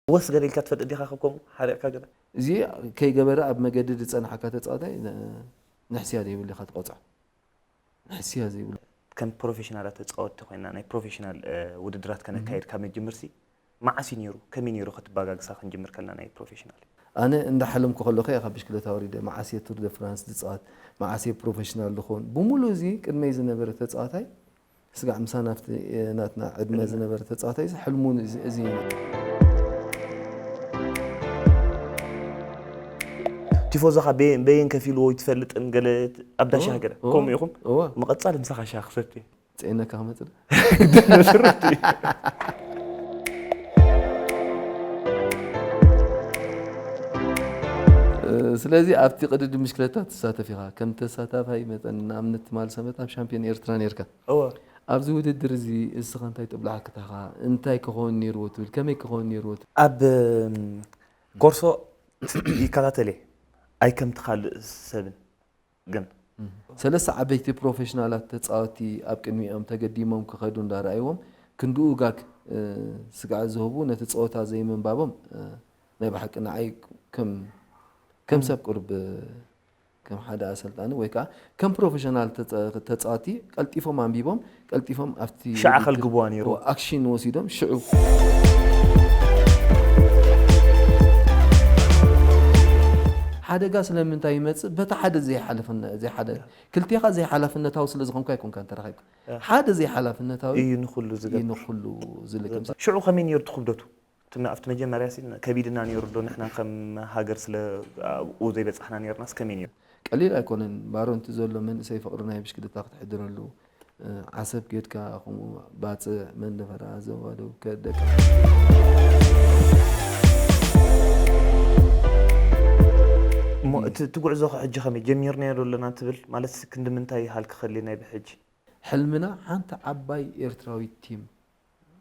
ወስ ገለ ኢልካ ትፈልጥ ዲኻ? ከም ከምኡ ሓሪቕካ ገለ? እዚ ከይገበረ ኣብ መገዲ ዝጸንሓካ ተጻዋታይ ን- ንሕስያ ዘይብሉ ኢኻ ትቆጽዖ። ንሕስያ ዘይብሉ። ከም ፕሮፌሽናላት ተጻወትቲ ኮይና ናይ ፕሮፌሽናል ውድድራት ከነካየድ ካብ ንጅምርሲ፣ መዓስ እዩ ነይሩ? ከመይ ነይሩ? ክትባጋግሳ ክንጅምር ከለና ናይ ፕሮፌሽናል። ኣነ እንዳሓለምኩ ከለኹ እየ ካብ ብሽክለታ ወሪደ። መዓስ እየ ቱር ደ ፍራንስ ዝፃወት፣ መዓስ እየ ፕሮፌሽናል ዝኸውን፣ ብምሉእ እዚ ቅድመይ ዝነበረ ተፃዋታይ፣ ስጋዕ ምሳና ኣብቲ ናትና ዕድመ ዝነበረ ተፃዋታይ እዚ ሕልሙ እዚ እዩ። ቲፎዞኻ በየን በየን ከፊልዎ ይትፈልጥን ገለ ኣብ ዳሻ እወ፣ ገለ እወ፣ ከምኡ ኢኹም? እወ። መቐጻሊ ምሳኻ ሻሂ ክሰቲ። ፅዒነካ ክመፅእ ዶ? ስለዚ ኣብቲ ቅድድም ብሽክለታ ትሳተፍ ኢኻ። ከም ተሳታፋይ መጠን ንኣብነት ትማል ሰንበት ኣብ ሻምፒዮን ኤርትራ ነርካ። እወ። ኣብዚ ውድድር እዚ እስኻ እንታይ ጥብላሓ ክታኻ እንታይ ክኸውን ነይርዎ ትብል? ከመይ ክኸውን ነይርዎ ትብል? ኣብ ኮርሶ ይከታተል እየ። ኣይ ከምቲ ካልእ ሰብን ግን ሰለስተ ዓበይቲ ፕሮፌሽናላት ተፃወቲ ኣብ ቅድሚኦም ተገዲሞም ክኸዱ እንዳረኣይዎም ክንድኡ ጋግ ስግኣት ዝህቡ ነቲ ፀወታ ዘይምንባቦም ናይ ብሓቂ ንዓይ ከም ከም ሰብ ቁርብ ከም ሓደ ኣሰልጣኒ ወይ ከዓ ከም ፕሮፌሽናል ተፃወቲ ቀልጢፎም ኣንቢቦም ቀልጢፎም ኣብቲ ሻዕ ከልግብዋ ነይሩ። ኣክሽን ወሲዶም ሽዑ ሓደጋ ስለምንታይ ይመፅእ በቲ ሓደ ዘይሓለፈነ ዘይሓደ ክልቴኻ ዘይሓላፍነታዊ ስለ ዝኾንካ ኣይኮንካ እንተረኺብካ ሓደ ዘይሓላፍነታዊ እዩ ንኩሉ ዝገብር ንኩሉ ዝልክም ሽዑ ከመይ ነይሩ ትክብደቱ ትም ኣብቲ መጀመርያ ሲ ከቢድና ነይሩ ዶ ንሕና ከም ሃገር ስለ ኣብኡ ዘይበፃሕና ነርናስ ከመይ ነይሩ ቀሊል ኣይኮነን ባሮንቲ ዘሎ መንእሰይ ፍቅሪ ናይ ብሽክለታ ክትሕድረሉ ዓሰብ ጌድካ ከምኡ ባፅዕ መንደፈራ ዘዋደው ከደቀ እሞ እቲ እቲ ጉዕዞ ሕጂ ከመይ ጀሚርናዮ ዶ ኣለና ትብል ማለት ክንዲ ምንታይ ይሃል ክኸሊ ናይ ብሕጂ ሕልምና ሓንቲ ዓባይ ኤርትራዊት ቲም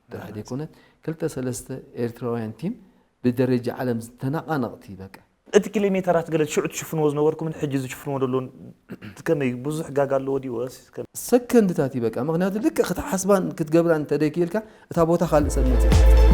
ጥራሕ ዘይኮነት ክልተ ሰለስተ ኤርትራውያን ቲም ብደረጃ ዓለም ዝተናቃነቕቲ በቃ እቲ ኪሎ ሜተራት ገለ ሽዑ ትሽፍንዎ ዝነበርኩምን ሕጂ ዝሽፍንዎ ዘለውን ከመይ ብዙሕ ጋጋ ኣለዎ ድዩ ወይስ ከመይ? ሰከንድታት እዩ በቃ ምክንያቱ ልክዕ ክትሓስባን ክትገብራን እንተደይክኢልካ እታ ቦታ ካልእ ሰብ መፅእ